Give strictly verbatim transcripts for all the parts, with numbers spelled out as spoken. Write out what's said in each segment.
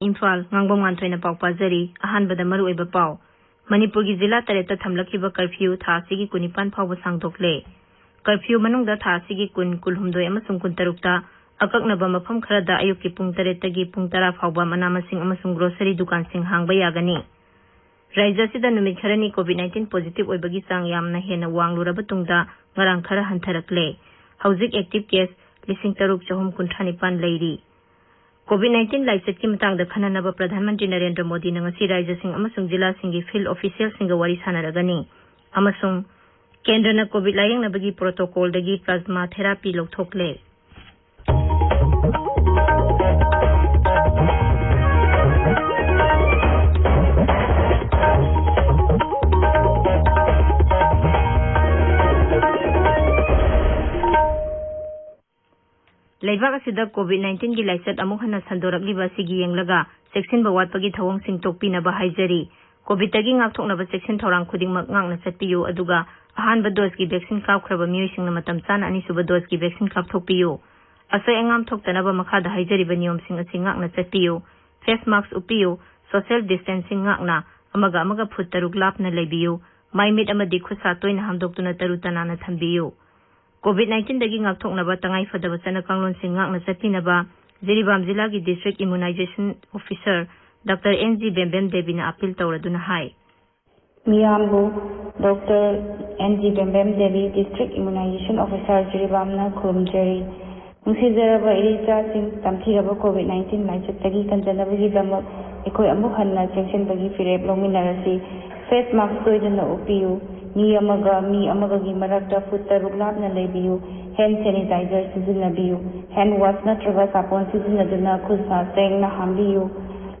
ꯏꯝꯐꯥꯜ, ꯉꯥꯡꯕꯝ ꯉꯥꯟꯊꯣꯏꯅ ꯄꯥꯎ ꯄꯥꯖꯔꯤ꯫ ꯑꯍꯥꯟꯕꯗ ꯃꯔꯨꯑꯣꯏꯕ ꯄꯥꯎ꯫ ꯃꯅꯤꯄꯨꯔꯒꯤ ꯖꯤꯂꯥ ꯇꯔꯦꯠꯇ ꯊꯝꯂꯛꯈꯤꯕ ꯀꯔꯐ꯭ꯌꯨ ꯊꯥ ꯑꯁꯤꯒꯤ ꯀꯨꯟꯅꯤꯄꯥꯟ ꯐꯥꯎꯕ ꯁꯥꯡꯗꯣꯛꯂꯦ꯫ ꯀꯔꯐ꯭ꯌꯨ ꯃꯅꯨꯡꯗ ꯊꯥ ꯑꯁꯤꯒꯤ ꯀꯨꯟ, ꯀꯨꯟꯍꯨꯝꯗꯣꯏ ꯑꯃꯁꯨꯡ ꯀꯨꯟꯇꯔꯨꯛꯇ ꯑꯀꯛꯅꯕ ꯃꯐꯝ ꯈꯔꯗ ꯑꯌꯨꯛꯀꯤ ꯄꯨꯡ ꯇꯔꯦꯠꯇꯒꯤ ꯄꯨꯡ ꯇꯔꯥ ꯐꯥꯎꯕ ꯃꯅꯥ ꯃꯁꯤꯡ ꯑꯃꯁꯨꯡ ꯒ꯭ꯔꯣꯁꯔꯤ ꯗꯨꯀꯥꯟꯁꯤꯡ ꯍꯥꯡꯕ ꯌꯥꯒꯅꯤ꯫ ꯔꯥꯖ꯭ꯌ ꯑꯁꯤꯗ ꯅꯨꯃꯤꯠ ꯈꯔꯅꯤ COVID nineteen positive ꯑꯣꯏꯕꯒꯤ ꯆꯥꯡ ꯌꯥꯝꯅ ꯍꯦꯟꯅ ꯋꯥꯡꯂꯨꯔꯕ ꯇꯨꯡꯗ ꯉꯔꯥꯡ ꯈꯔ ꯍꯟꯊꯔꯛꯂꯦ꯫ ꯍꯧꯖꯤꯛ active case ꯂꯤꯁꯤꯡ ꯇꯔꯨꯛ ꯆꯍꯨꯝ ꯀꯨꯟꯊ꯭ꯔꯥ ꯅꯤꯄꯥꯟ ꯂꯩꯔꯤ꯫ COVID nineteen ꯂꯥꯏꯆꯠꯀꯤ ꯃꯇꯥꯡꯗ ꯈꯟꯅꯅꯕ ꯄ꯭ꯔꯙꯥꯟ ꯃꯟꯇ꯭ꯔꯤ ꯅꯔꯦꯟꯗ꯭ꯔ ꯃꯣꯗꯤꯅ ꯉꯁꯤ ꯔꯥꯖ꯭ꯌꯁꯤꯡ ꯑꯃꯁꯨꯡ ꯖꯤꯂꯥꯁꯤꯡꯒꯤ field officialꯁꯤꯡꯒ ꯋꯥꯔꯤ ꯁꯥꯟꯅꯔꯒꯅꯤ꯫ ꯑꯃꯁꯨꯡ ꯀꯦꯟꯗ꯭ꯔꯅ COVID ꯂꯥꯌꯦꯡꯅꯕꯒꯤ protocolꯗꯒꯤ plasma therapy ꯂꯧꯊꯣꯛꯂꯦ꯫ ꯂꯩꯕꯥꯛ ꯑꯁꯤꯗ COVID nineteenꯒꯤ ꯂꯥꯏꯆꯠ ꯑꯃꯨꯛ ꯍꯟꯅ ꯁꯟꯗꯣꯔꯛꯂꯤꯕ ꯑꯁꯤꯒꯤ ꯌꯦꯡꯂꯒ ꯆꯦꯛꯁꯤꯟꯕ ꯋꯥꯠꯄꯒꯤ ꯊꯧꯑꯣꯡꯁꯤꯡ ꯇꯣꯛꯄꯤꯅꯕ ꯍꯥꯏꯖꯔꯤ꯫ COVIDꯇꯒꯤ ꯉꯥꯛꯊꯣꯛꯅꯕ ꯆꯦꯛꯁꯤꯟ ꯊꯧꯔꯥꯡ ꯈꯨꯗꯤꯡꯃꯛ ꯉꯥꯛꯅ ꯆꯠꯄꯤꯌꯨ, ꯑꯗꯨꯒ ꯑꯍꯥꯟꯕ doseꯀꯤ vaccine ꯀꯥꯞꯈ꯭ꯔꯕ ꯃꯤꯑꯣꯏꯁꯤꯡꯅ ꯃꯇꯝ ꯆꯥꯅ ꯑꯅꯤꯁꯨꯕ doseꯀꯤ vaccine ꯀꯥꯞꯊꯣꯛꯄꯤꯌꯨ꯫ ꯑꯁꯣꯏ ꯑꯉꯥꯝ ꯊꯣꯛꯇꯅꯕ ꯃꯈꯥꯗ ꯍꯥꯏꯖꯔꯤꯕ ꯅꯤꯌꯣꯝꯁꯤꯡ ꯑꯁꯤ ꯉꯥꯛꯅ ꯆꯠꯄꯤꯌꯨ꯫ Face mask ꯎꯞꯄꯤꯌꯨ, social distancing ꯉꯥꯛꯅ ꯑꯃꯒ ꯑꯃꯒ foot ꯇꯔꯨꯛ ꯂꯥꯞꯅ ꯂꯩꯕꯤꯌꯨ, ꯃꯥꯏ ꯃꯤꯠ ꯑꯃꯗꯤ ꯈꯨꯠ ꯁꯥ ꯇꯣꯏꯅ ꯍꯥꯝꯗꯣꯛꯇꯨꯅ ꯇꯔꯨ ꯇꯅꯥꯟꯅ ꯊꯝꯕꯤꯌꯨ꯫ COVID nineteenꯗꯒꯤ ꯉꯥꯛꯊꯣꯛꯅꯕ ꯇꯉꯥꯏ ꯐꯗꯕ ꯆꯠꯅ ꯀꯥꯡꯂꯣꯟꯁꯤꯡ ꯉꯥꯛꯅ ꯆꯠꯄꯤꯅꯕ ꯖꯤꯔꯤꯕꯥꯝ ꯖꯤꯂꯥꯒꯤ District Immunization Officer Doctor N G ꯕꯦꯝꯕꯦꯝ ꯗꯦꯕꯤꯅ appeal ꯇꯧꯔꯗꯨꯅ ꯍꯥꯏ꯫ ꯃꯤꯌꯥꯝꯕꯨ Doctor N G ꯕꯦꯝꯕꯦꯝ ꯗꯦꯕꯤ, District Immunization Officer, ꯖꯤꯔꯤꯕꯥꯝꯅ ꯈꯨꯔꯨꯝꯖꯔꯤ꯫ ꯅꯨꯡꯁꯤꯖꯔꯕ ꯏꯔꯩꯆꯥꯁꯤꯡ, ꯇꯝꯊꯤꯔꯕ COVID nineteen ꯂꯥꯏꯆꯠꯇꯒꯤ ꯀꯟꯖꯅꯕꯒꯤꯗꯃꯛ ꯑꯩꯈꯣꯏ ꯑꯃꯨꯛ ꯍꯟꯅ ꯆꯦꯛꯁꯤꯟꯕꯒꯤ ꯐꯤꯔꯦꯞ ꯂꯧꯃꯤꯟꯅꯔꯁꯤ꯫ Face mask ꯇꯣꯏꯗꯅ ꯎꯞꯄꯤꯌꯨ꯫ ꯃꯤ ꯑꯃꯒ ꯃꯤ ꯑꯃꯒꯒꯤ ꯃꯔꯛꯇ foot ꯇꯔꯨꯛ ꯂꯥꯞꯅ ꯂꯩꯕꯤꯌꯨ꯫ Hand sanitizer ꯁꯤꯖꯤꯟꯅꯕꯤꯌꯨ꯫ Hand wash ꯅꯠꯇ꯭ꯔꯒ ꯁꯥꯄꯣꯟ ꯁꯤꯖꯤꯟꯅꯗꯨꯅ ꯈꯨꯠ ꯁꯥ ꯁꯦꯡꯅ ꯍꯥꯝꯕꯤꯌꯨ꯫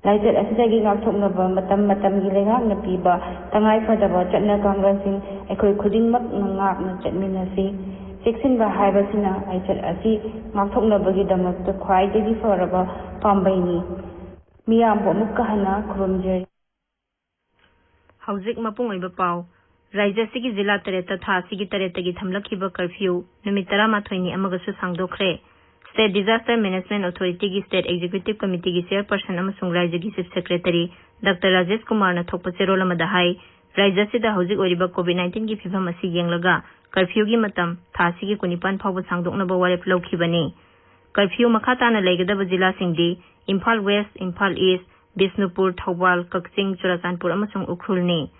ꯂꯥꯏꯆꯠ ꯑꯁꯤꯗꯒꯤ ꯉꯥꯛꯊꯣꯛꯅꯕ ꯃꯇꯝ ꯃꯇꯝꯒꯤ ꯂꯩꯉꯥꯛꯅ ꯄꯤꯕ ꯇꯉꯥꯏ ꯐꯗꯕ ꯆꯠꯅ ꯀꯥꯡꯂꯣꯟꯁꯤꯡ ꯑꯩꯈꯣꯏ ꯈꯨꯗꯤꯡꯃꯛꯅ ꯉꯥꯛꯅ ꯆꯠꯃꯤꯟꯅꯁꯤ꯫ ꯆꯦꯛꯁꯤꯟꯕ ꯍꯥꯏꯕꯁꯤꯅ ꯂꯥꯏꯆꯠ ꯑꯁꯤ ꯉꯥꯛꯊꯣꯛꯅꯕꯒꯤꯗꯃꯛꯇ ꯈ꯭ꯋꯥꯏꯗꯒꯤ ꯐꯔꯕ ꯄꯥꯝꯕꯩꯅꯤ꯫ ꯃꯤꯌꯥꯝꯕꯨ ꯑꯃꯨꯛꯀ ꯍꯟꯅ ꯈꯨꯔꯨꯝꯖꯔꯤ꯫ ꯍꯧꯖꯤꯛ ꯃꯄꯨꯡ ꯑꯣꯏꯕ ꯄꯥꯎ꯫ ꯔꯥꯖ꯭ꯌ ꯑꯁꯤꯒꯤ ꯖꯤꯂꯥ ꯇꯔꯦꯠꯇ ꯊꯥ ꯑꯁꯤꯒꯤ ꯇꯔꯦꯠꯇꯒꯤ ꯊꯝꯂꯛꯈꯤꯕ ꯀꯔꯐ꯭ꯌꯨ ꯅꯨꯃꯤꯠ ꯇꯔꯥꯃꯥꯊꯣꯏꯅꯤ ꯑꯃꯒꯁꯨ ꯁꯥꯡꯗꯣꯛꯈ꯭ꯔꯦ꯫ State Disaster Management Authority ꯒꯤ State Executive Committee ꯒꯤ Chairperson ꯑꯃꯁꯨꯡ ꯔꯥꯖ꯭ꯌꯒꯤ Chief Secretary Doctor ꯔꯥꯖꯦꯁ ꯀꯨꯃꯥꯔꯅ ꯊꯣꯛꯄ ꯆꯦꯔꯣꯜ ꯑꯃꯗ ꯍꯥꯏ, ꯔꯥꯖ꯭ꯌ ꯑꯁꯤꯗ ꯍꯧꯖꯤꯛ ꯑꯣꯏꯔꯤꯕ COVID nineteen ꯒꯤ ꯐꯤꯚꯝ ꯑꯁꯤ ꯌꯦꯡꯂꯒ curfew ꯒꯤ ꯃꯇꯝ ꯊꯥ ꯑꯁꯤꯒꯤ ꯀꯨꯟꯅꯤꯄꯥꯟ ꯐꯥꯎꯕ ꯁꯥꯡꯗꯣꯛꯅꯕ ꯋꯥꯔꯦꯞ ꯂꯧꯈꯤꯕꯅꯤ꯫ Curfew ꯃꯈꯥ ꯇꯥꯅ ꯂꯩꯒꯗꯕ ꯖꯤꯂꯥꯁꯤꯡꯗꯤ ꯏꯝꯐꯥꯜ West, ꯏꯝꯐꯥꯜ East, ꯕꯤꯁꯅꯨꯄꯨꯔ, ꯊꯧꯕꯥꯜ, ꯀꯛꯆꯤꯡ, ꯆꯨꯔꯥꯆꯥꯟꯄꯨꯔ ꯑꯃꯁꯨꯡ ꯎꯈ꯭ꯔꯨꯜꯅꯤ꯫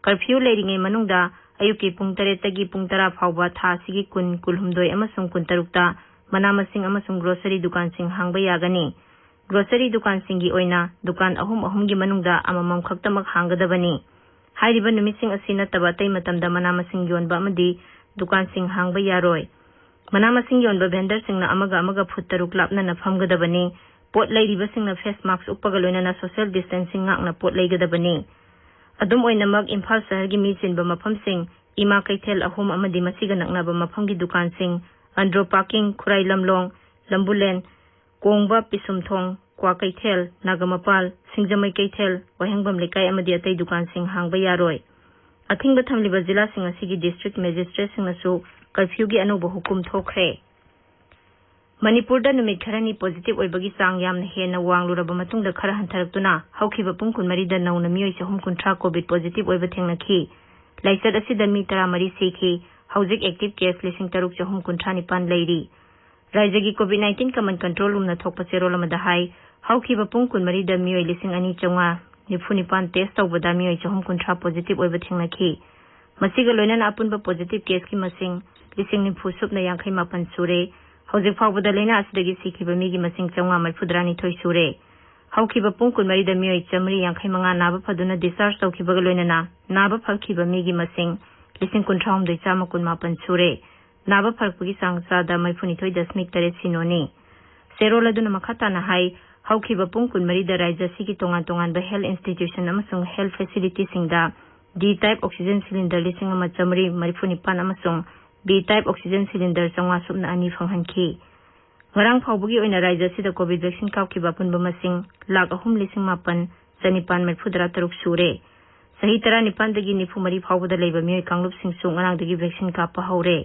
Curfew ꯂꯩꯔꯤꯉꯩ ꯃꯅꯨꯡꯗ ꯑꯌꯨꯛꯀꯤ ꯄꯨꯡ ꯇꯔꯦꯠꯇꯒꯤ ꯄꯨꯡ ꯇꯔꯥ ꯐꯥꯎꯕ ꯊꯥ ꯑꯁꯤꯒꯤ ꯀꯨꯟ, ꯀꯨꯟꯍꯨꯝꯗꯣꯏ ꯑꯃꯁꯨꯡ ꯀꯨꯟꯇꯔꯨꯛꯇ ꯃꯅꯥ ꯃꯁꯤꯡ ꯑꯃꯁꯨꯡ grocery ꯗꯨꯀꯥꯟꯁꯤꯡ ꯍꯥꯡꯕ ꯌꯥꯒꯅꯤ꯫ Grocery ꯗꯨꯀꯥꯟꯁꯤꯡꯒꯤ ꯑꯣꯏꯅ ꯗꯨꯀꯥꯟ ꯑꯍꯨꯝ ꯑꯍꯨꯝꯒꯤ ꯃꯅꯨꯡꯗ ꯑꯃꯃꯝ ꯈꯛꯇꯃꯛ ꯍꯥꯡꯒꯗꯕꯅꯤ꯫ ꯍꯥꯏꯔꯤꯕ ꯅꯨꯃꯤꯠꯁꯤꯡ ꯑꯁꯤ ꯅꯠꯇꯕ ꯑꯇꯩ ꯃꯇꯝꯗ ꯃꯅꯥ ꯃꯁꯤꯡ ꯌꯣꯟꯕ ꯑꯃꯗꯤ ꯗꯨꯀꯥꯟꯁꯤꯡ ꯍꯥꯡꯕ ꯌꯥꯔꯣꯏ꯫ ꯃꯅꯥ ꯃꯁꯤꯡ ꯌꯣꯟꯕ vendorꯁꯤꯡꯅ ꯑꯃꯒ ꯑꯃꯒ foot ꯇꯔꯨꯛ ꯂꯥꯞꯅꯅ ꯐꯝꯒꯗꯕꯅꯤ꯫ ꯄꯣꯠ ꯂꯩꯔꯤꯕꯁꯤꯡꯅ face mask ꯎꯞꯄꯒ ꯂꯣꯏꯅꯅ social distancing ꯉꯥꯛꯅ ꯄꯣꯠ ꯂꯩꯒꯗꯕꯅꯤ꯫ ꯑꯗꯨꯝ ꯑꯣꯏꯅꯃꯛ, ꯏꯝꯐꯥꯜ ꯁꯍꯔꯒꯤ ꯃꯤ ꯆꯤꯟꯕ ꯃꯐꯝꯁꯤꯡ, ꯏꯃꯥ ꯀꯩꯊꯦꯜ ꯑꯍꯨꯝ ꯑꯃꯗꯤ ꯃꯁꯤꯒ ꯅꯛꯅꯕ ꯃꯐꯝꯒꯤ ꯗꯨꯀꯥꯟꯁꯤꯡ, ꯑꯟꯗ꯭ꯔꯣ ꯄꯥꯔꯀꯤꯡ, ꯈꯨꯔꯥꯏ ꯂꯝꯂꯣꯡ, ꯂꯝꯕꯨꯂꯦꯟ, ꯀꯣꯡꯕ ꯄꯤꯁꯨꯝꯊꯣꯡ, ꯀ꯭ꯋꯥꯀꯩꯊꯦꯜ, ꯅꯥꯒꯃꯄꯥꯜ, ꯁꯤꯡꯖꯃꯩ ꯀꯩꯊꯦꯜ, ꯋꯥꯍꯦꯡꯕꯝ ꯂꯩꯀꯥꯏ ꯑꯃꯗꯤ ꯑꯇꯩ ꯗꯨꯀꯥꯟꯁꯤꯡ ꯍꯥꯡꯕ ꯌꯥꯔꯣꯏ꯫ ꯑꯊꯤꯡꯕ ꯊꯝꯂꯤꯕ ꯖꯤꯂꯥꯁꯤꯡ ꯑꯁꯤꯒꯤ district magistrateꯁꯤꯡꯅꯁꯨ curfewꯒꯤ ꯑꯅꯧꯕ ꯍꯨꯀꯨꯝ ꯊꯣꯛꯈ꯭ꯔꯦ꯫ ꯃꯅꯤꯄꯨꯔꯗ ꯅꯨꯃꯤꯠ ꯈꯔꯅꯤ positive ꯑꯣꯏꯕꯒꯤ ꯆꯥꯡ ꯌꯥꯝꯅ ꯍꯦꯟꯅ ꯋꯥꯡꯂꯨꯔꯕ ꯃꯇꯨꯡꯗ ꯈꯔ ꯍꯟꯊꯔꯛꯇꯨꯅ ꯍꯧꯈꯤꯕ ꯄꯨꯡ ꯀꯨꯟꯃꯔꯤꯗ ꯅꯧꯅ ꯃꯤꯑꯣꯏ ꯆꯍꯨꯝ ꯀꯨꯟꯊ꯭ꯔꯥ COVID positive ꯑꯣꯏꯕ ꯊꯦꯡꯅꯈꯤ꯫ ꯂꯥꯏꯆꯠ ꯑꯁꯤꯗ ꯃꯤ ꯇꯔꯥꯃꯔꯤ ꯁꯤꯈꯤ꯫ ꯍꯧꯖꯤꯛ active case ꯂꯤꯁꯤꯡ ꯇꯔꯨꯛ ꯆꯍꯨꯝ ꯀꯨꯟꯊ꯭ꯔꯥ ꯅꯤꯄꯥꯟ ꯂꯩꯔꯤ꯫ ꯔꯥꯖ꯭ꯌꯒꯤ COVID nineteen command control roomꯅ ꯊꯣꯛꯄ ꯆꯦꯔꯣꯜ ꯑꯃꯗ ꯍꯥꯏ, ꯍꯧꯈꯤꯕ ꯄꯨꯡ ꯀꯨꯟꯃꯔꯤꯗ ꯃꯤꯑꯣꯏ ꯂꯤꯁꯤꯡ ꯑꯅꯤ ꯆꯥꯝꯃꯉꯥ ꯅꯤꯐꯨ ꯅꯤꯄꯥꯟ test ꯇꯧꯕꯗ ꯃꯤꯑꯣꯏ ꯆꯍꯨꯝ ꯀꯨꯟꯊ꯭ꯔꯥ positive ꯑꯣꯏꯕ ꯊꯦꯡꯅꯈꯤ꯫ ꯃꯁꯤꯒ ꯂꯣꯏꯅꯅ ꯑꯄꯨꯟꯕ positive caseꯀꯤ ꯃꯁꯤꯡ ꯂꯤꯁꯤꯡ ꯅꯤꯐꯨ ꯁꯨꯞꯅ ꯌꯥꯡꯈꯩ ꯃꯥꯄꯟ ꯁꯨꯔꯦ꯫ ꯍꯧꯖꯤꯛ ꯐꯥꯎꯕꯗ ꯂꯥꯏꯅꯥ ꯑꯁꯤꯗꯒꯤ ꯁꯤꯈꯤꯕ ꯃꯤꯒꯤ ꯃꯁꯤꯡ ꯆꯥꯝꯃꯉꯥ ꯃꯔꯤꯐꯨ ꯇꯔꯥꯅꯤꯊꯣꯏ ꯁꯨꯔꯦ꯫ ꯍꯧꯈꯤꯕ ꯄꯨꯡ ꯀꯨꯟꯃꯔꯤꯗ ꯃꯤꯑꯣꯏ ꯆꯥꯃꯔꯤ ꯌꯥꯡꯈꯩ ꯃꯉꯥ ꯅꯥꯕ ꯐꯗꯨꯅ discharge ꯇꯧꯈꯤꯕꯒ ꯂꯣꯏꯅꯅ ꯅꯥꯕ ꯐꯈꯤꯕ ꯃꯤꯒꯤ ꯃꯁꯤꯡ ꯂꯤꯁꯤꯡ ꯀꯨꯟꯊ꯭ꯔꯥ ꯍꯨꯝꯗꯣꯏ ꯆꯥꯝꯃ ꯀꯨꯟ ꯃꯥꯄꯟ ꯁꯨꯔꯦ꯫ ꯅꯥꯕ ꯐꯔꯛꯄꯒꯤ ꯆꯥꯡ ꯆꯥꯗ ꯃꯔꯤꯐꯨ ꯅꯤꯊꯣꯏ ꯗꯁꯃꯤꯛ ꯇꯔꯦꯠ ꯁꯤꯅꯣꯅꯤ꯫ ꯆꯦꯔꯣꯜ ꯑꯗꯨꯅ ꯃꯈꯥ ꯇꯥꯅ ꯍꯥꯏ, ꯍꯧꯈꯤꯕ ꯄꯨꯡ ꯀꯨꯟꯃꯔꯤꯗ ꯔꯥꯖ꯭ꯌ ꯑꯁꯤꯒꯤ ꯇꯣꯉꯥꯟ ꯇꯣꯉꯥꯟꯕ health institution ꯑꯃꯁꯨꯡ health facilityꯁꯤꯡꯗ D type oxygen cylinder ꯂꯤꯁꯤꯡ ꯑꯃ ꯆꯥꯃꯔꯤ ꯃꯔꯤꯐꯨ ꯅꯤꯄꯥꯟ ꯑꯃꯁꯨꯡ B type oxygen cylinder ꯆꯥꯝꯃꯉꯥ ꯁꯨꯞꯅ ꯑꯅꯤ ꯐꯪꯍꯟꯈꯤ꯫ ꯉꯔꯥꯡ ꯐꯥꯎꯕꯒꯤ ꯑꯣꯏꯅ ꯔꯥꯖ꯭ꯌ ꯑꯁꯤꯗ COVID vaccine ꯀꯥꯞꯈꯤꯕ ꯑꯄꯨꯟꯕ ꯃꯁꯤꯡ ꯂꯥꯈ ꯑꯍꯨꯝ ꯂꯤꯁꯤꯡ ꯃꯥꯄꯟ ꯆꯅꯤꯄꯥꯟ ꯃꯔꯤꯐꯨ ꯇꯔꯥ ꯇꯔꯨꯛ ꯁꯨꯔꯦ꯫ ꯆꯍꯤ ꯇꯔꯥꯅꯤꯄꯥꯟꯗꯒꯤ ꯅꯤꯐꯨ ꯃꯔꯤ ꯐꯥꯎꯕꯗ ꯂꯩꯕ ꯃꯤꯑꯣꯏ ꯀꯥꯡꯂꯨꯞꯁꯤꯡꯁꯨ ꯉꯔꯥꯡꯗꯒꯤ vaccine ꯀꯥꯞꯄ ꯍꯧꯔꯦ꯫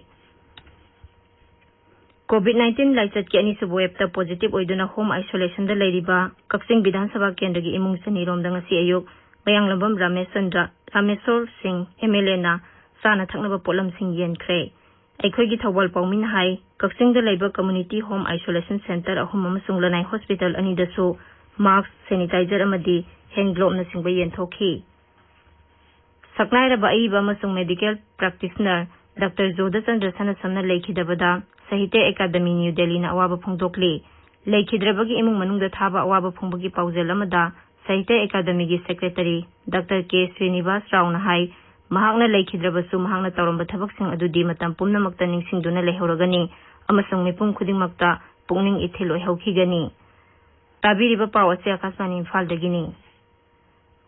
ꯀꯣꯚꯤꯗ ꯅꯥꯏꯟꯇꯤꯟ ꯂꯥꯏꯆꯠꯀꯤ ꯑꯅꯤꯁꯨꯕ ꯋꯦꯕꯇ ꯄꯣꯖꯤꯇꯤꯚ ꯑꯣꯏꯗꯨꯅ ꯍꯣꯝ ꯑꯥꯏꯁꯣꯂꯦꯁꯟꯗ ꯂꯩꯔꯤꯕ ꯀꯛꯆꯤꯡ ꯕꯤꯙꯥꯟ ꯁꯚꯥ ꯀꯦꯟꯗ꯭ꯔꯒꯤ ꯏꯃꯨꯡ ꯆꯅꯤꯔꯣꯝꯗ ꯉꯁꯤ ꯑꯌꯨꯛ ꯃꯌꯥꯡꯂꯝꯕꯝ ꯔꯥꯃꯦꯁꯆꯟꯗ꯭ꯔ, ꯔꯥꯃꯦꯁꯣꯔ ꯁꯤꯡ, ꯑꯦꯝ ꯑꯦꯜ ꯑꯦꯅ ꯆꯥꯅ ꯊꯛꯅꯕ ꯄꯣꯠꯂꯝꯁꯤꯡ ꯌꯦꯟꯈ꯭ꯔꯦ꯫ ꯑꯩꯈꯣꯏꯒꯤ ꯊꯧꯕꯥꯜ ꯄꯥꯎꯃꯤꯅ ꯍꯥꯏ, ꯀꯛꯆꯤꯡꯗ ꯂꯩꯕ ꯀꯝꯃ꯭ꯌꯨꯅꯤꯇꯤ ꯍꯣꯝ ꯑꯥꯏꯁꯣꯂꯦꯁꯟ ꯁꯦꯟꯇꯔ ꯑꯍꯨꯝ ꯑꯃꯁꯨꯡ ꯂꯅꯥꯏ ꯍꯣꯁꯄꯤꯇꯥꯜ ꯑꯅꯤꯗꯁꯨ ꯃꯥꯁꯛ, ꯁꯦꯅꯤꯇꯥꯏꯖꯔ ꯑꯃꯗꯤ ꯍꯦꯟ ꯒ꯭ꯂꯣꯕꯅꯆꯤꯡꯕ ꯌꯦꯟꯊꯣꯛꯈꯤ꯫ ꯁꯛꯅꯥꯏꯔꯕ ꯑꯏꯕ ꯑꯃꯁꯨꯡ ꯃꯦꯗꯤꯀꯦꯜ ꯄ꯭ꯔꯦꯛꯇꯤꯁꯅꯔ ꯗꯥꯛꯇꯔ ꯖꯣꯙꯆꯟꯗ꯭ꯔ ꯁꯅꯥꯁꯝꯅ ꯂꯩꯈꯤꯗꯕꯗ ꯁꯥꯍꯤꯇ꯭ꯌ ꯑꯦꯀꯥꯗꯃꯤ ꯅ꯭ꯌꯨ ꯗꯦꯜꯂꯤꯅ ꯑꯋꯥꯕ ꯐꯣꯡꯗꯣꯛꯂꯤ꯫ ꯂꯩꯈꯤꯗ꯭ꯔꯕꯒꯤ ꯏꯃꯨꯡ ꯃꯅꯨꯡꯗ ꯊꯥꯕ ꯑꯋꯥꯕ ꯐꯣꯡꯕꯒꯤ ꯄꯥꯎꯖꯦꯜ ꯑꯃꯗ ꯁꯥꯍꯤꯇ꯭ꯌ ꯑꯦꯀꯥꯗꯃꯤꯒꯤ ꯁꯦꯀ꯭ꯔꯦꯇꯔꯤ ꯗꯥꯛꯇꯔ ꯀꯦ ꯁ꯭ꯔꯤꯅꯤꯕꯥꯁ ꯔꯥꯎꯅ ꯍꯥꯏ, ꯃꯍꯥꯛꯅ ꯂꯩꯈꯤꯗ꯭ꯔꯕꯁꯨ ꯃꯍꯥꯛꯅ ꯇꯧꯔꯝꯕ ꯊꯕꯛꯁꯤꯡ ꯑꯗꯨꯗꯤ ꯃꯇꯝ ꯄꯨꯝꯅꯃꯛꯇ ꯅꯤꯡꯁꯤꯡꯗꯨꯅ ꯂꯩꯍꯧꯔꯒꯅꯤ ꯑꯃꯁꯨꯡ ꯃꯤꯄꯨꯝ ꯈꯨꯗꯤꯡꯃꯛꯇ ꯄꯨꯛꯅꯤꯡ ꯏꯊꯤꯜ ꯑꯣꯏꯍꯧꯈꯤꯒꯅꯤ꯫ ꯇꯥꯕꯤꯔꯤꯕ ꯄꯥꯎ ꯑꯁꯤ ꯑꯀꯥꯁꯕꯥꯅꯤ ꯏꯝꯐꯥꯜꯗꯒꯤꯅꯤ꯫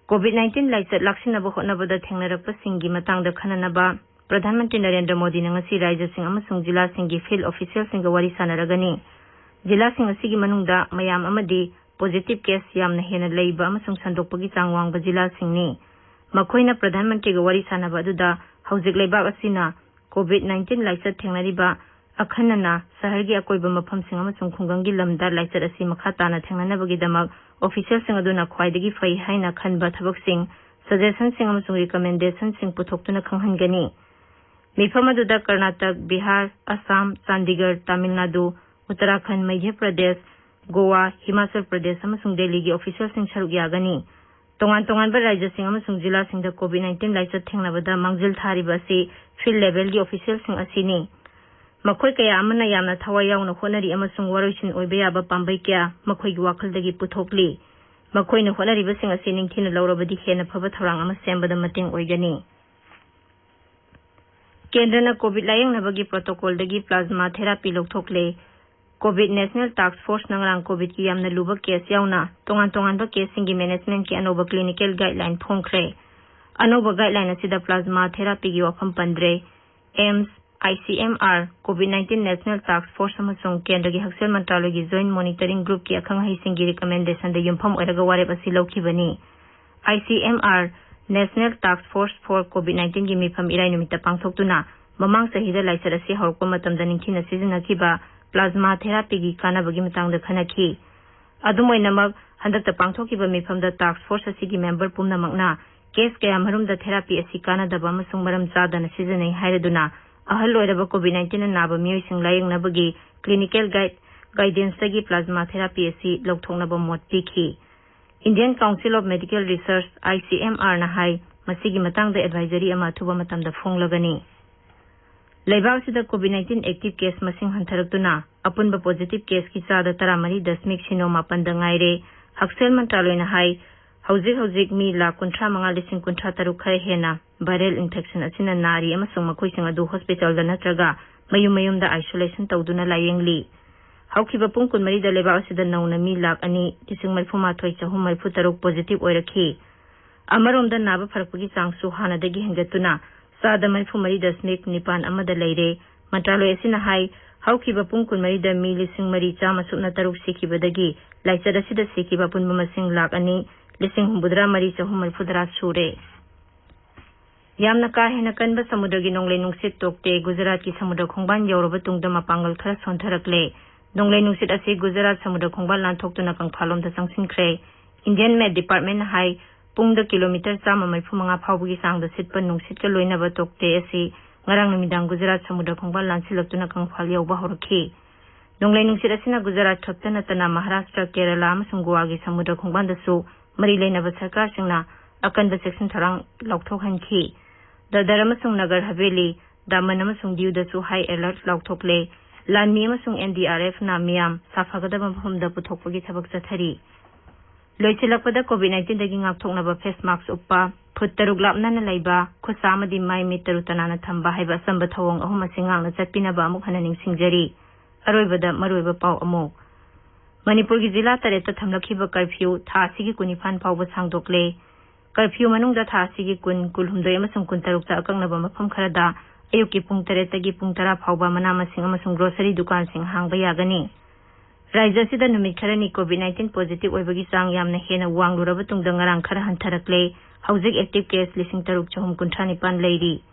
ꯀꯣꯚꯤꯗ ꯅꯥꯏꯟꯇꯤꯟ ꯂꯥꯏꯆꯠ ꯂꯥꯛꯁꯤꯟꯅꯕ ꯍꯣꯠꯅꯕꯗ ꯊꯦꯡꯅꯔꯛꯄꯁꯤꯡꯒꯤ ꯃꯇꯥꯡꯗ ꯈꯟꯅꯅꯕ ꯄ꯭ꯔꯙꯥꯟ ꯃꯟꯇ꯭ꯔꯤ ꯅꯔꯦꯟꯗ꯭ꯔ ꯃꯣꯗꯤꯅ ꯉꯁꯤ ꯔꯥꯖ꯭ꯌꯁꯤꯡ ꯑꯃꯁꯨꯡ ꯖꯤꯂꯥꯁꯤꯡꯒꯤ ꯐꯤꯜꯗ ꯑꯣꯐꯤꯁꯤꯌꯦꯜꯁꯤꯡꯒ ꯋꯥꯔꯤ ꯁꯥꯟꯅꯔꯒꯅꯤ꯫ ꯖꯤꯂꯥꯁꯤꯡ ꯑꯁꯤꯒꯤ ꯃꯅꯨꯡꯗ ꯃꯌꯥꯝ ꯑꯃꯗꯤ ꯄꯣꯖꯤꯇꯤꯚ ꯀꯦꯁ ꯌꯥꯝꯅ ꯍꯦꯟꯅ ꯂꯩꯕ ꯑꯃꯁꯨꯡ ꯁꯟꯗꯣꯛꯄꯒꯤ ꯆꯥꯡ ꯋꯥꯡꯕ ꯖꯤꯂꯥꯁꯤꯡꯅꯤ꯫ ꯃꯈꯣꯏꯅ ꯄ꯭ꯔꯙꯥꯟ ꯃꯟꯇ꯭ꯔꯤꯒ ꯋꯥꯔꯤ ꯁꯥꯟꯅꯕ ꯑꯗꯨꯗ ꯍꯧꯖꯤꯛ ꯂꯩꯕꯥꯛ ꯑꯁꯤꯅ ꯀꯣꯚꯤꯗ ꯅꯥꯏꯟꯇꯤꯟ ꯂꯥꯏꯆꯠ ꯊꯦꯡꯅꯔꯤꯕ ꯑꯈꯟꯅꯅ ꯁꯍꯔꯒꯤ ꯑꯀꯣꯏꯕ ꯃꯐꯝꯁꯤꯡ ꯑꯃꯁꯨꯡ ꯈꯨꯡꯒꯪꯒꯤ ꯂꯝꯗ ꯂꯥꯏꯆꯠ ꯑꯁꯤ ꯃꯈꯥ ꯇꯥꯅ ꯊꯦꯡꯅꯅꯕꯒꯤꯗꯃꯛ ꯑꯣꯐꯤꯁꯤꯌꯦꯜꯁꯤꯡ ꯑꯗꯨꯅ ꯈ꯭ꯋꯥꯏꯗꯒꯤ ꯐꯩ ꯍꯥꯏꯅ ꯈꯟꯕ ꯊꯕꯛꯁꯤꯡ, ꯁꯖꯦꯁꯟꯁꯤꯡ ꯑꯃꯁꯨꯡ ꯔꯤꯀꯃꯦꯟꯗꯦꯁꯟꯁꯤꯡ ꯄꯨꯊꯣꯛꯇꯨꯅ ꯈꯪꯍꯟꯒꯅꯤ꯫ ꯃꯤꯐꯝ ꯑꯗꯨꯗ ꯀꯔꯅꯥꯇꯛ, ꯕꯤꯍꯥꯔ, ꯑꯁꯥꯝ, ꯆꯥꯟꯗꯤꯒꯔ, ꯇꯥꯃꯤꯜ ꯅꯥꯗꯨ, ꯎꯠꯇꯔꯥꯈꯟꯗ, ꯃꯙ꯭ꯌ ꯄ꯭ꯔꯗꯦꯁ, ꯒꯣꯋꯥ, ꯍꯤꯃꯥꯆꯜ ꯄ꯭ꯔꯗꯦꯁ ꯑꯃꯁꯨꯡ ꯗꯦꯜꯂꯤꯒꯤ ꯑꯣꯐꯤꯁꯤꯌꯦꯜꯁꯤꯡ ꯁꯔꯨꯛ ꯌꯥꯒꯅꯤ꯫ ꯇꯣꯉꯥꯟ ꯇꯣꯉꯥꯟꯕ ꯔꯥꯖ꯭ꯌꯁꯤꯡ ꯑꯃꯁꯨꯡ ꯖꯤꯂꯥꯁꯤꯡꯗ ꯀꯣꯚꯤꯗ ꯅꯥꯏꯟꯇꯤꯟ ꯂꯥꯏꯆꯠ ꯊꯦꯡꯅꯕꯗ ꯃꯥꯡꯖꯤꯜ ꯊꯥꯔꯤꯕ ꯑꯁꯤ ꯐꯤꯜꯗ ꯂꯦꯚꯦꯜꯒꯤ ꯑꯣꯐꯤꯁꯤꯌꯦꯜꯁꯤꯡ ꯑꯁꯤꯅꯤ꯫ ꯃꯈꯣꯏ ꯀꯌꯥ ꯑꯃꯅ ꯌꯥꯝꯅ ꯊꯋꯥꯏ ꯌꯥꯎꯅ ꯍꯣꯠꯅꯔꯤ ꯑꯃꯁꯨꯡ ꯋꯥꯔꯣꯏꯁꯤꯟ ꯑꯣꯏꯕ ꯌꯥꯕ ꯄꯥꯝꯕꯩ ꯀꯌꯥ ꯃꯈꯣꯏꯒꯤ ꯋꯥꯈꯜꯗꯒꯤ ꯄꯨꯊꯣꯛꯂꯤ꯫ ꯃꯈꯣꯏꯅ ꯍꯣꯠꯅꯔꯤꯕꯁꯤꯡ ꯑꯁꯤ ꯅꯤꯡꯊꯤꯅ ꯂꯧꯔꯕꯗꯤ ꯍꯦꯟꯅ ꯐꯕ ꯊꯧꯔꯥꯡ ꯑꯃ ꯁꯦꯝꯕꯗ ꯃꯇꯦꯡ ꯑꯣꯏꯒꯅꯤ꯫ ꯀꯦꯟꯗ꯭ꯔꯅ ꯀꯣꯚꯤꯗ ꯂꯥꯌꯦꯡꯅꯕꯒꯤ ꯄ꯭ꯔꯣꯇꯣꯀꯣꯜꯗꯒꯤ ꯄ꯭ꯂꯥꯖꯃꯥ ꯊꯦꯔꯥꯄꯤ ꯂꯧꯊꯣꯛꯂꯦ꯫ ꯀꯣꯚꯤꯗ ꯅꯦꯁꯅꯦꯜ ꯇꯥꯛꯁ ꯐꯣꯔꯁꯅ ꯉꯔꯥꯡ ꯀꯣꯚꯤꯗꯀꯤ ꯌꯥꯝꯅ ꯂꯨꯕ ꯀꯦꯁ ꯌꯥꯎꯅ ꯇꯣꯉꯥꯟ ꯇꯣꯉꯥꯟꯕ ꯀꯦꯁꯁꯤꯡꯒꯤ ꯃꯦꯅꯦꯖꯃꯦꯟꯠꯀꯤ ꯑꯅꯧꯕ ꯀ꯭ꯂꯤꯅꯤꯀꯦꯜ ꯒꯥꯏꯗꯂꯥꯏꯟ ꯐꯣꯡꯈ꯭ꯔꯦ꯫ ꯑꯅꯧꯕ ꯒꯥꯏꯗꯂꯥꯏꯟ ꯑꯁꯤꯗ ꯄ꯭ꯂꯥꯖꯃꯥ ꯊꯦꯔꯥꯄꯤꯒꯤ ꯋꯥꯐꯝ ꯄꯟꯗ꯭ꯔꯦ꯫ AIIMS, I C M R, Covid nineteen national ꯇꯥꯛꯁ ꯐꯣꯔꯁ ꯑꯃꯁꯨꯡ ꯀꯦꯟꯗ꯭ꯔꯒꯤ ꯍꯛꯁꯦꯜ ꯃꯟꯇ꯭ꯔꯥꯂꯌꯒꯤ ꯖꯣꯏꯟꯠ ꯃꯣꯅꯤꯇꯔꯤꯡ ꯒ꯭ꯔꯨꯞꯀꯤ ꯑꯈꯪ ꯑꯍꯩꯁꯤꯡꯒꯤ ꯔꯤꯀꯃꯦꯟꯗꯦꯁꯟꯗ ꯌꯨꯝꯐꯝ ꯑꯣꯏꯔꯒ ꯋꯥꯔꯦꯞ ꯑꯁꯤ ꯂꯧꯈꯤꯕꯅꯤ꯫ I C M R, National Task Force for COVID nineteen ꯒꯤ ꯃꯤꯐꯝ ꯏꯔꯥꯏ ꯅꯨꯃꯤꯠꯇ ꯄꯥꯡꯊꯣꯛꯇꯨꯅ ꯃꯃꯥꯡ ꯆꯍꯤꯗ ꯂꯥꯏꯆꯠ ꯑꯁꯤ ꯍꯧꯔꯛꯄ ꯃꯇꯝꯗ ꯅꯤꯡꯊꯤꯅ ꯁꯤꯖꯤꯟꯅꯈꯤꯕ plasma therapyꯒꯤ ꯀꯥꯟꯅꯕꯒꯤ ꯃꯇꯥꯡꯗ ꯈꯟꯅꯈꯤ꯫ ꯑꯗꯨꯝ ꯑꯣꯏꯅꯃꯛ, ꯍꯟꯗꯛꯇ ꯄꯥꯡꯊꯣꯛꯈꯤꯕ ꯃꯤꯐꯝꯗ task force ꯑꯁꯤꯒꯤ member ꯄꯨꯝꯅꯃꯛꯅ case ꯀꯌꯥ ꯃꯔꯨꯝꯗ therapy ꯑꯁꯤ ꯀꯥꯟꯅꯗꯕ ꯑꯃꯁꯨꯡ ꯃꯔꯝ ꯆꯥꯗꯅ ꯁꯤꯖꯤꯟꯅꯩ ꯍꯥꯏꯔꯗꯨꯅ, ꯑꯍꯜ ꯑꯣꯏꯔꯕ COVID nineteen ꯅꯥꯕ ꯃꯤꯑꯣꯏꯁꯤꯡ ꯂꯥꯌꯦꯡꯅꯕꯒꯤ clinical guide, guidanceꯇꯒꯤ plasma therapy ꯑꯁꯤ ꯂꯧꯊꯣꯛꯅꯕ ꯃꯣꯠ ꯄꯤꯈꯤ꯫ Indian Council of Medical Research, ICMRꯅ ꯍꯥꯏ, ꯃꯁꯤꯒꯤ ꯃꯇꯥꯡꯗ advisory ꯑꯃ ꯑꯊꯨꯕ ꯃꯇꯝꯗ ꯐꯣꯡꯂꯒꯅꯤ꯫ ꯂꯩꯕꯥꯛ ꯑꯁꯤꯗ COVID nineteen active case ꯃꯁꯤꯡ ꯍꯟꯊꯔꯛꯇꯨꯅ ꯑꯄꯨꯟꯕ positive caseꯀꯤ ꯆꯥꯗ ꯇꯔꯥꯃꯔꯤ ꯗꯁꯃꯤꯛ ꯁꯤꯅꯣ ꯃꯥꯄꯟꯗ ꯉꯥꯏꯔꯦ꯫ ꯍꯛꯁꯦꯜ ꯃꯟꯇ꯭ꯔꯥꯂꯣꯏꯅ ꯍꯥꯏ, ꯍꯧꯖꯤꯛ ꯍꯧꯖꯤꯛ ꯃꯤ ꯂꯥꯈ ꯀꯨꯟꯊ꯭ꯔꯥ ꯃꯉꯥ ꯂꯤꯁꯤꯡ ꯀꯨꯟꯊ꯭ꯔꯥ ꯇꯔꯨꯛ ꯈꯔ ꯍꯦꯟꯅ viral infection ꯑꯁꯤꯅ ꯅꯥꯔꯤ ꯑꯃꯁꯨꯡ ꯃꯈꯣꯏꯁꯤꯡ ꯑꯗꯨ hospitalꯗ ꯅꯠꯇ꯭ꯔꯒ ꯃꯌꯨꯝ ꯃꯌꯨꯝꯗ isolation ꯇꯧꯗꯨꯅ ꯂꯥꯌꯦꯡꯂꯤ꯫ ꯍꯧꯈꯤꯕ ꯄꯨꯡ ꯀꯨꯟꯃꯔꯤꯗ ꯂꯩꯕꯥꯛ ꯑꯁꯤꯗ ꯅꯧꯅ ꯃꯤ ꯂꯥꯈ ꯑꯅꯤ ꯂꯤꯁꯤꯡ ꯃꯔꯤꯐꯨ ꯃꯥꯊꯣꯏ ꯆꯍꯨꯝ ꯃꯔꯤꯐꯨ ꯇꯔꯨꯛ positive ꯑꯣꯏꯔꯛꯈꯤ꯫ ꯑꯃꯔꯣꯝꯗ ꯅꯥꯕ ꯐꯔꯛꯄꯒꯤ ꯆꯥꯡꯁꯨ ꯍꯥꯟꯅꯗꯒꯤ ꯍꯦꯟꯒꯠꯇꯨꯅ ꯆꯥꯗ ꯃꯔꯤꯐꯨ ꯃꯔꯤ ꯗꯁꯃꯤꯛ ꯅꯤꯄꯥꯟ ꯑꯃꯗ ꯂꯩꯔꯦ꯫ ꯃꯟꯇ꯭ꯔꯥꯂꯣꯏ ꯑꯁꯤꯅ ꯍꯥꯏ, ꯍꯧꯈꯤꯕ ꯄꯨꯡ ꯀꯨꯟꯃꯔꯤꯗ ꯃꯤ ꯂꯤꯁꯤꯡ ꯃꯔꯤ ꯆꯥꯝꯃ ꯁꯨꯞꯅ ꯇꯔꯨꯛ ꯁꯤꯈꯤꯕꯗꯒꯤ ꯂꯥꯏꯆꯠ ꯑꯁꯤꯗ ꯁꯤꯈꯤꯕ ꯑꯄꯨꯟꯕ ꯃꯁꯤꯡ ꯂꯥꯈ ꯑꯅꯤ ꯂꯤꯁꯤꯡ ꯍꯨꯝꯐꯨꯇꯔꯥ ꯃꯔꯤ ꯆꯍꯨꯝ ꯃꯔꯤꯐꯨꯇꯔꯥ ꯁꯨꯔꯦ꯫ ꯌꯥꯝꯅ ꯀꯥ ꯍꯦꯟꯅ ꯀꯟꯕ ꯁꯃꯨꯗ꯭ꯔꯒꯤ ꯅꯣꯡꯂꯩ ꯅꯨꯡꯁꯤꯠ ꯇꯣꯛꯇꯦ꯫ ꯒꯨꯖꯔꯥꯠꯀꯤ ꯁꯃꯨꯗ꯭ꯔ ꯈꯣꯡꯕꯥꯟ ꯌꯧꯔꯕ ꯇꯨꯡꯗ ꯃꯄꯥꯡꯒꯜ ꯈꯔ ꯁꯣꯟꯊꯔꯛꯂꯦ꯫ ꯅꯣꯡꯂꯩ ꯅꯨꯡꯁꯤꯠ ꯑꯁꯤ ꯒꯨꯖꯔꯥꯠ ꯁꯃꯨꯗ꯭ꯔ ꯈꯣꯡꯕꯥꯟ ꯂꯥꯟꯊꯣꯛꯇꯨꯅ ꯀꯪꯐꯥꯜꯂꯣꯝꯗ ꯆꯪꯁꯤꯟꯈ꯭ꯔꯦ꯫ Indian Met Departmentꯅ ꯍꯥꯏ, ꯄꯨꯡꯗ ꯀꯤꯂꯣꯃꯤꯇꯔ ꯆꯥꯝꯃ ꯃꯔꯤꯐꯨ ꯃꯉꯥ ꯐꯥꯎꯕꯒꯤ ꯆꯥꯡꯗ ꯁꯤꯠꯄ ꯅꯨꯡꯁꯤꯠꯀ ꯂꯣꯏꯅꯕ ꯇꯣꯛꯇꯦ ꯑꯁꯤ ꯉꯔꯥꯡ ꯅꯨꯃꯤꯗꯥꯡ ꯒꯨꯖꯔꯥꯠ ꯁꯃꯨꯗ꯭ꯔ ꯈꯣꯡꯕꯥꯟ ꯂꯥꯟꯁꯤꯜꯂꯛꯇꯨꯅ ꯀꯪꯐꯥꯜ ꯌꯧꯕ ꯍꯧꯔꯛꯈꯤ꯫ ꯅꯣꯡꯂꯩ ꯅꯨꯡꯁꯤꯠ ꯑꯁꯤꯅ ꯒꯨꯖꯔꯥꯠ ꯈꯛꯇ ꯅꯠꯇꯅ ꯃꯍꯥꯔꯥꯁꯇ꯭ꯔ, ꯀꯦꯔꯂꯥ ꯑꯃꯁꯨꯡ ꯒꯣꯋꯥꯒꯤ ꯁꯃꯨꯗ꯭ꯔ ꯈꯣꯡꯕꯥꯟꯗꯁꯨ ꯃꯔꯤ ꯂꯩꯅꯕ ꯁꯔꯀꯥꯔꯁꯤꯡꯅ ꯑꯀꯟꯕ ꯆꯦꯛꯁꯤꯟ ꯊꯧꯔꯥꯡ ꯂꯧꯊꯣꯛꯍꯟꯈꯤ꯫ ꯗꯗꯔ ꯑꯃꯁꯨꯡ ꯅꯒꯔ ꯍꯕꯦꯂꯤ, ꯗꯥꯃꯟ ꯑꯃꯁꯨꯡ ꯗꯤꯎꯗꯁꯨ high alert ꯂꯥꯎꯊꯣꯛꯂꯦ꯫ ꯂꯥꯟꯃꯤ ꯑꯃꯁꯨꯡ NDRFꯅ ꯃꯤꯌꯥꯝ ꯁꯥꯐꯒꯗꯕ ꯃꯐꯝꯗ ꯄꯨꯊꯣꯛꯄꯒꯤ ꯊꯕꯛ ꯆꯠꯊꯔꯤ꯫ ꯂꯣꯏꯁꯤꯜꯂꯛꯄꯗ, COVID nineteenꯗꯒꯤ ꯉꯥꯛꯊꯣꯛꯅꯕ face mask ꯎꯞꯄ, ꯐꯨꯠ ꯇꯔꯨꯛ ꯂꯥꯞꯅꯅ ꯂꯩꯕ, ꯈꯨꯠꯁꯥ ꯑꯃꯗꯤ ꯃꯥꯏ ꯃꯤꯠ ꯇꯔꯨ ꯇꯅꯥꯟꯅ ꯊꯝꯕ ꯍꯥꯏꯕ ꯑꯆꯝꯕ ꯊꯧꯑꯣꯡ ꯑꯍꯨꯝ ꯑꯁꯤ ꯉꯥꯛꯅ ꯆꯠꯄꯤꯅꯕ ꯑꯃꯨꯛ ꯍꯟꯅ ꯅꯤꯡꯁꯤꯡꯖꯔꯤ꯫ ꯑꯔꯣꯏꯕꯗ ꯃꯔꯨꯑꯣꯏꯕ ꯄꯥꯎ ꯑꯃꯨꯛ꯫ ꯃꯅꯤꯄꯨꯔꯒꯤ ꯖꯤꯂꯥ ꯇꯔꯦꯠꯇ ꯊꯝꯂꯛꯈꯤꯕ curfew ꯊꯥ ꯑꯁꯤꯒꯤ ꯀꯨꯟꯅꯤꯄꯥꯟ ꯐꯥꯎꯕ ꯁꯥꯡꯗꯣꯛꯂꯦ꯫ Curfew ꯃꯅꯨꯡꯗ ꯊꯥ ꯑꯁꯤꯒꯤ ꯀꯨꯟ, ꯀꯨꯟꯍꯨꯝꯗꯣꯏ ꯑꯃꯁꯨꯡ ꯀꯨꯟꯇꯔꯨꯛꯇ ꯑꯀꯛꯅꯕ ꯃꯐꯝ ꯈꯔꯗ ꯑꯌꯨꯛꯀꯤ ꯄꯨꯡ ꯇꯔꯦꯠꯇꯒꯤ ꯄꯨꯡ ꯇꯔꯥ ꯐꯥꯎꯕ ꯃꯅꯥ ꯃꯁꯤꯡ ꯑꯃꯁꯨꯡ grocery ꯗꯨꯀꯥꯟꯁꯤꯡ ꯍꯥꯡꯕ ꯌꯥꯒꯅꯤ꯫ ꯔꯥꯖ꯭ꯌ ꯑꯁꯤꯗ ꯅꯨꯃꯤꯠ ꯈꯔꯅꯤ COVID nineteen positive ꯑꯣꯏꯕꯒꯤ ꯆꯥꯡ ꯌꯥꯝꯅ ꯍꯦꯟꯅ ꯋꯥꯡꯂꯨꯔꯕ ꯇꯨꯡꯗ ꯉꯔꯥꯡ ꯈꯔ ꯍꯟꯊꯔꯛꯂꯦ꯫ ꯍꯧꯖꯤꯛ active case ꯂꯤꯁꯤꯡ ꯇꯔꯨꯛ ꯆꯍꯨꯝ ꯀꯨꯟꯊ꯭ꯔꯥ ꯅꯤꯄꯥꯟ ꯂꯩꯔꯤ꯫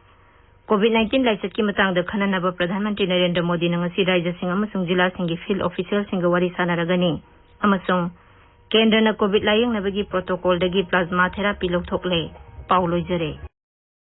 ꯀꯣꯚꯤꯗ ꯅꯥꯏꯟꯇꯤꯟ ꯂꯥꯏꯆꯠꯀꯤ ꯃꯇꯥꯡꯗ ꯈꯟꯅꯅꯕ ꯄ꯭ꯔꯙꯥꯟ ꯃꯟꯇ꯭ꯔꯤ ꯅꯔꯦꯟꯗ꯭ꯔ ꯃꯣꯗꯤꯅ ꯉꯁꯤ ꯔꯥꯖ꯭ꯌꯁꯤꯡ ꯑꯃꯁꯨꯡ ꯖꯤꯂꯥꯁꯤꯡꯒꯤ ꯐꯤꯜꯗ ꯑꯣꯐꯤꯁꯤꯌꯦꯜꯁꯤꯡꯒ ꯋꯥꯔꯤ ꯁꯥꯟꯅꯔꯒꯅꯤ꯫ ꯑꯃꯁꯨꯡ ꯀꯦꯟꯗ꯭ꯔꯅ ꯀꯣꯚꯤꯗ ꯂꯥꯌꯦꯡꯅꯕꯒꯤ ꯄ꯭ꯔꯣꯇꯣꯀꯣꯜꯗꯒꯤ ꯄ꯭ꯂꯥꯖꯃꯥ ꯊꯦꯔꯥꯄꯤ ꯂꯧꯊꯣꯛꯂꯦ꯫ ꯄꯥꯎ ꯂꯣꯏꯖꯔꯦ꯫